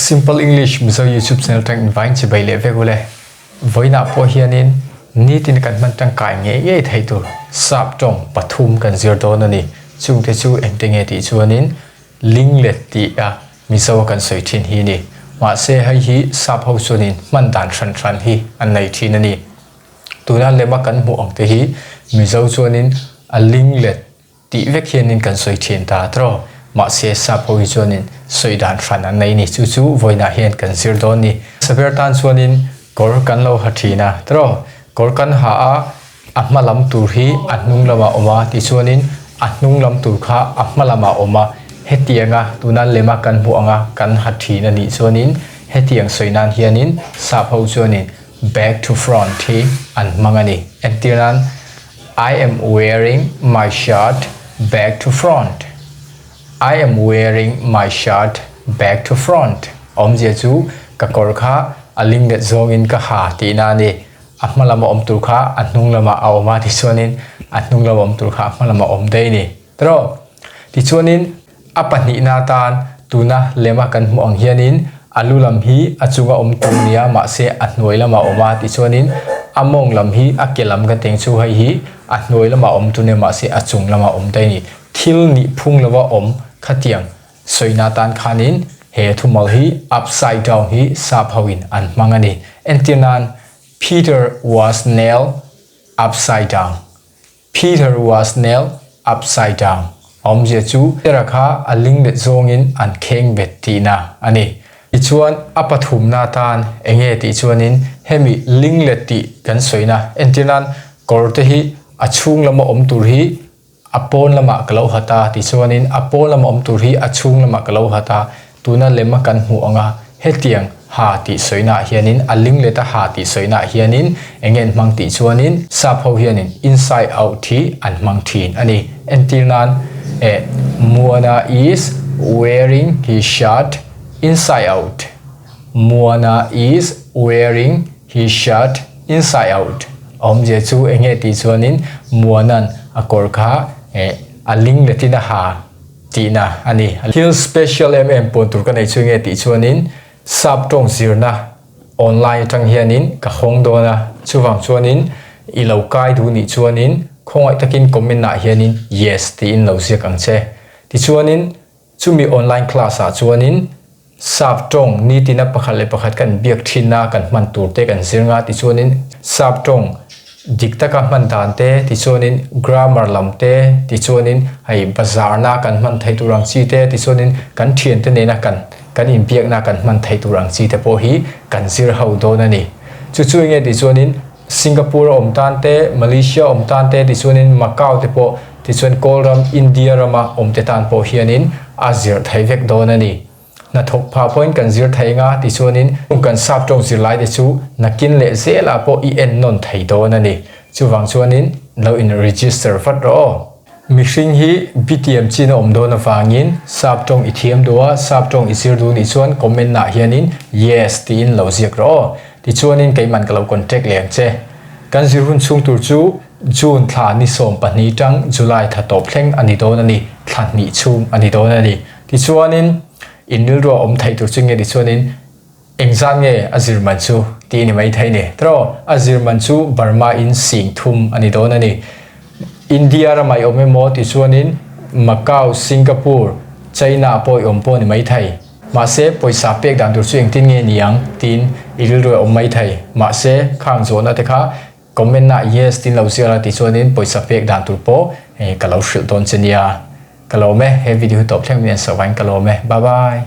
Simple English Mizo YouTube channel tang invine chibai leh vek ule. Vawiinah pawh hianin nitin kan hman tangkai ngei ngei thei tur sap tawng pathum kan zir dawn a ni. Chungte chu engte nge tih chuanin linglet tih a Mizo a kan sawi thin hi a ni. Mahse hei hi sap ho chuanin hman dan hran hran hi an nei thin a ni. Tuna lema kan hmuh ang te hi Mizo chuanin a linglet Tih vek hianin kan sawi thin ta tawh. Mahse sap ho hi chuanin sawi dan hran an nei ni. Chu chu vawiinah hian kan zir dawn ni. Saber tan chuanin kawr kan lo ha thin a tawh. Kawr kan ha a, a hma lam tur hi a hnung lamah awm a, tichuanin a hnung lam tur kha a hma lamah awm a. Hetianga tuna lema kan hmuh anga kan ha thin a nih chuanin hetiang sawi nan hianin sap ho chuanin back to front hi an hmang a ni. Entir nan. I am wearing my shirt back to front. I am wearing my shirt back to front. Awmzia chu ka kawr kha a linglet zawngin ka ha tihna a ni. A hma lama awm tur kha a hnung lamah a awm a, tichuanin a hnung lama awm tur kha a hma lamah a awm daih a ni. Tiraw? Tichuanin A pahnihna atan tuna lema kan hmuh ang hianin a lu lam hi a chunga awm tur nia mahse a hnuai lamah a awm a tichuanin a mawng lam hi a ke lam kan teng chu hei hi a hnuai lamah a awm tur nia mahse a chung lamah a awm daih a ni. Thil nih phung lova awm khatiang sawina atan khanin he thumal hi upside down hi sap hoin an hmang a ni. Entir nan Peter was nailed upside down. Peter was nailed upside down. A awmzia chu Peter-a kha a linglet zawngin an kheng bet tihna a ni. Tichuan, a pathumna atan eng nge tih chuanin hemi linglet tih kan sawina entir nan kawr te hi a chhung lama awm tur hi a pawn lamah ka lo hat a tichuanin a pawn lama awm tur hi a chhung lamah ka lo hat a Tuna lema kan hmuh anga hetiang ha tih sawinaah hianin a lingleta ha tih sawinaah hianin eng nge an hmang tih chuanin sap ho hianin inside out hi an hmang thin a ni. Entir nan eh Muana is wearing his shirt inside out Muana is wearing his shirt inside out A awmzia chu eng nge tih chuanin Muana'n a kawr kha eh a lingletin a ha Tihna a ni. Thil special em em puan tur ka nei chu nge tih chuanin sap tawng zirna online atang hianin ka hawng dawn a, chuvang chuanin i lo kai duh nih chuanin khawngaih takin comment ah hianin yes tiin lo ziak ang che. Tichuanin chumi online class ah chuanin sap tawng nitina pakhat leh pakhat kan biak thin a, kan hman tur te kan zir nga tichuanin sap tawng dik taka hman dan te tichuanin grammar lam te tichuanin hei bazar na kan hman theih tur ang chi te tichuanin kan thian te nena kan kan inbiakna kan hman theih tur ang chi te pawh hi kan zir ho dawn a ni. Chu chu enge tichuanin Singapore a awm tan te, Malaysia awm tan te tichuanin Macau te pawh tichuan Kawlram, India rama awm te tan pawh hianin a zir thei vek dawn a ni. Hnathawk phah pawhin kan zir thei anga tichuanin kan sap tawng zirlai te chu nakin leh zelah pawh i en nawn thei dawn a ni. Chuvang chuanin lo in register vat rawh aw. Mihring hi btm chin a awm dawn avangin sap tawng i thiam duh a, sap tawng i zir duh nih chuan comment ah hianin yes tiin lo ziak rawh aw. Tichuanin keiman ka lo contact leh ang che. Kan zir hun chhung tur chu June thla ni 12 tang July thla tawp thleng a ni dawn a ni, thla hnih chhung a ni dawn a ni. Tichuanin in rilruah awm theih tur chu nge tichuanin engzat nge a zir man chu tih a ni mai thei ni. Tiraw a zir man chu Burma in sing thum a ni dawn a ni. India ramah i awm emaw tichuanin Macau, Singapore, China pawh i awm pawh a ni mai thei. Mahse pawisa pek dan tur chu engtin nge ni ang tiin i rilruah awm mai thei. Mahse khang zawhna te kha Comment ah yes tin lo ziak la tih chuanin pawisa pek dan tur pawh ka lo hrilh dawn che nia. Ka lawm e, he video hi tawp thleng min en sak vangin ka lawm e. Bye bye.